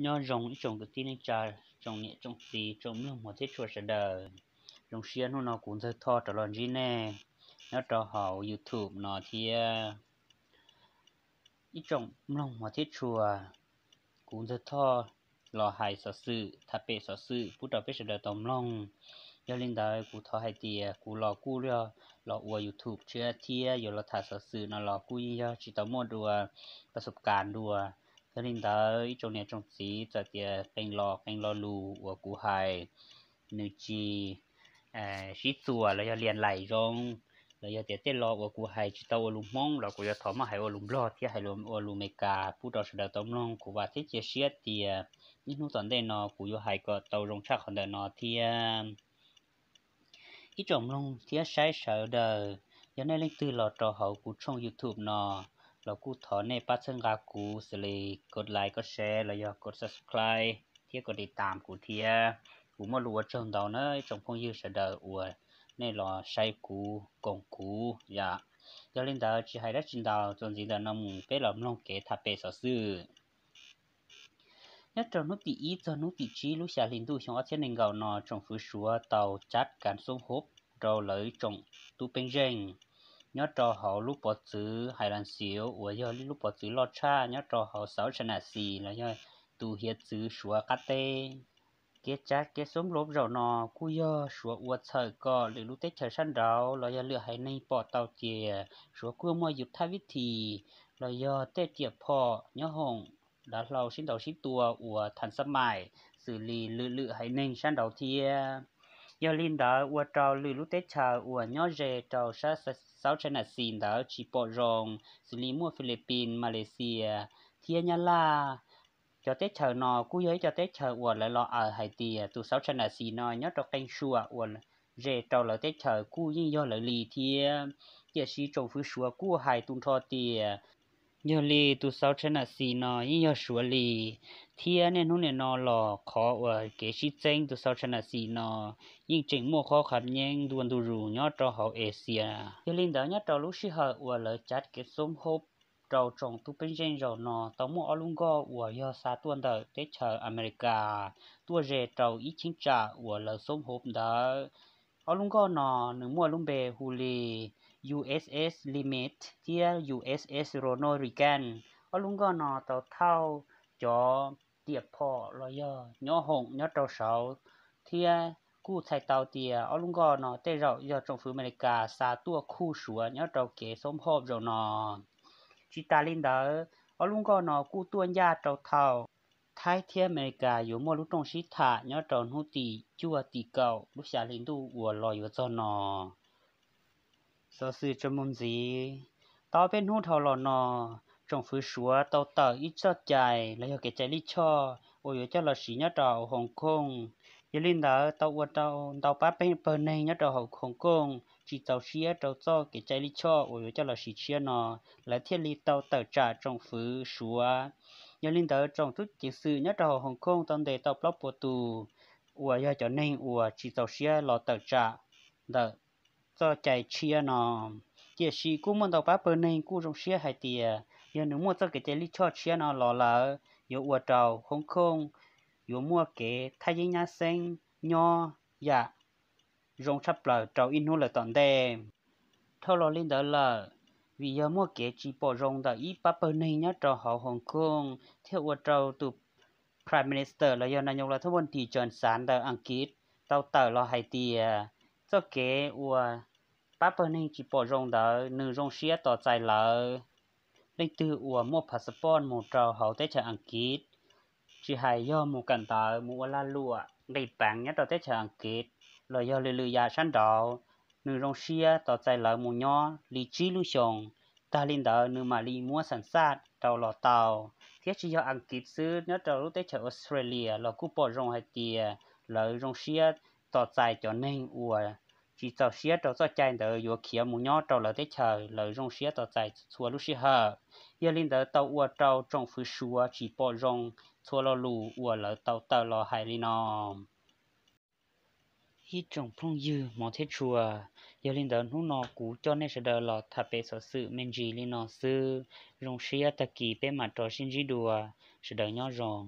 Nyob zoo ib tsoom kwv tij neej tsa, tsoom niam tsoom txiv, tsoom mloog hmov thiab tshua sawv daws. Zoo siab hnub no kuv Ntxawg Thoj rov los ntsib nej nyob rau hauv YouTube no thiab. Ib tsoom mloog hmov thiab tshua, kuv Ntxawg Thoj los hais xov xwm, tham pem xov xwm pub rau peb sawv daws tau mloog. Yog li ntawd kuv thov hais tias kuv los kuj yog los ua YouTube tshiab thiab yuav los tham xov xwm no los kuj yeej yog tsis tau muaj dua pas xub kas dua. Yog li ntawd ib tsoom niam tsoom txiv, txawm tias qee lo qee lo lus uas kuv hais nws tsis sib txuas los yog lias lais zoo, los yog tias tej lo uas kuv hais tsis tau ua lus Hmoob los kuv yuav thov muab hais ua lus Nplog thiab hais ua lus Amelikas pub rau sawv daws tau mloog. Kuv vam thiab cia siab tias ib hnub tom ntej no kuv yuav hais kom tau zoo tshaj qhov ntawm no thiab. Ib tsoom mloog thiab saib sawv daws, yog nej leej twg los rau hauv kuv tshooj YouTube no los kuj thov nej pab txhawb nqa kuv xws li kov like, kov share los yog kov subscribe thiab kov tiv tam kuv thiab. Kuv muaj lus ua tsaug ntau na ib tsoom phooj ywg sawv daws uas nej los saib kuv koom kuv yom. Yog li ntawd tsis hais dab tsi ntau, txuas ntxiv ntawm no mus peb los mloog kev tham pem xov xwm. Nyob rau hnub tim ib txog hnub tim tsib lub xya hli ntuj xyoo ob txhiab nees nkaum no, tsoom fwv Suav tau cab kas xoob hob rau lawv tsoom tub peeb zeej nyob rau hauv lub pov txwv Hais Las Xiv uas yog lub pov txwv loj tshaj nyob rau hauv South China Sea los yog tus hiav txwv Suav qab teb. Kev cab kev xoob hob zaum no kuj yog Suav ua txhawm kom lwm lub teb chaws sab nraud los yog lwm haiv neeg pom tau tias Suav kuj muaj yus thaj vib thim los yog tej riam phom nyob hoom dav hlau sib ntaus sib tua uas thas xab maim xws li lwm lwm haiv neeg sab nraud thiab. Yog li ntawd ua rau lwm lub teb chaws uas nyob ze rau sab South China Sea ntawd tsis pom zoo, xws li muaj Philippines, Malaysia thiab Nyab Laj. Cov teb chaws no kuj yog ib co teb chaws uas lawv los aws hais tias tus South China Sea no nyob rau qee suam uas ze rau lawv teb chaws kuj yeej yog lawv li thiab. Tiam sis tsoom fwv Suav kuj hais tu nrho tias yog li tus South China Sea no yeej yog Suav li, thiab niaj hnub nim no los qhov uas kev sib txeeb tus South China Sea no yeej tseem muaj qhov qhab nyeeb ntua ntu zus nyob rau hauv Asia. Yog li ntawd nyob rau lub sij hawm uas lawv cab kev xoob hob rau tsoom tub peeb zeej zaum no tau muaj ob lub nkoj uas yog xa tuaj ntawm teb chaws Amelikas tuaj ze rau ib cheeb tsam uas lawv xoob hob ntawd. Ob lub nkoj no nws muaj lub npe hu li U S S Limit thiab U S S Ronald Reagan. Ob lub nkoj no tau thauj cov riam phom los yog nyob hoom nyob rau saud, thiab kuj txhais tau tias ob lub nkoj no tej zaum yog tsoom fwv Amelikas xa tuaj khuj Suav nyob rau kev xoob hob zaum no. Tsis tas li ntawd, ob lub nkoj no kuj tuaj ncaj rau thaum Thaib thiab Amelikas yuav muaj lub rooj sib tham nyob rau hnub tim cuaj tim kaum lub xya hli ntuj uas los yuav txog no. Xov xwm tso mus ntxiv, tau peb hnub dhau los no, tsoom fwv Suav tau tawm ib txoj cai los yog kev cai lij choj uas yuav coj los siv nyob rau Hong Kong. Yog li ntawd tau ua rau ntau pab pawg neeg nyob rau hauv Hong Kong tsis txaus siab rau txoj kev cai lij choj uas yuav coj los siv tshiab no, lawv thiaj li tau tawm tsam tsoom fwv Suav. Yog li ntawd tsoom tub ceev xwm nyob rau hauv Hong Kong tau ntes tau plaub puas tus uas yog cov neeg uas tsis txaus siab los tawm tsam ntawm txoj cai tshiab no. Tiam sis kuj muaj ntau pab pawg neeg kuj zoo siab hais tias yog nws muaj txoj kev cai lij choj tshiab no los lawm yuav ua rau Hong Kong yuav muaj kev thaj yeeb nyab xeeb nyob yam zoo tshaj plaws rau ib hnub lawm tom ntej. Dhau los li ntawd lawm, vim yog muaj kev tsis pom zoo ntawm ib pab pawg neeg nyob rau hauv Hong Kong thiaj ua rau tus Prime Minister los yog Nais Nyoog Las Thab Npauj Ntis Cawm Xav ntawm Askiv tau tawm los hais tias txoj kev uas pab pawg neeg tsis pom zoo ntawd nws zoo siab tos txais lawv leej twg uas muaj passport mus rau hauv teb chaws Askiv, tsis hais yog mus kawm ntawv, mus ua lag luam, nqis peev nyob rau teb chaws Askiv los yog lwm lwm yam sab nraud, nws zoo siab tos txais lawv mus nyob li tsib lub xyoos. Tag li ntawd nws mam li muab xam xaj rau los tau. Thiab tsis yog Askiv xwb, nyob rau lub teb chaws Australia los kuj pom zoo hais tias lawv zoo siab tos txais cov neeg uas tsis txaus siab rau txoj cai ntawd yuav khiav mus nyob rau lawv teb chaws, lawv zoo siab tos txais txhua lub sij hawm. Yog li ntawd tau ua rau tsoom fwv Suav tsis pom zoo txhua lo lus uas lawv tau tawm los hais li no. Ib tsoom phooj ywg hmov thiab tshua, yog li ntawd hnub no kuv coj nej sawv daws los tham pem xov xwm me ntsis li no xwb. Zoo siab tag kis peb mam rov sib ntsib dua. Sawv daws nyob zoo.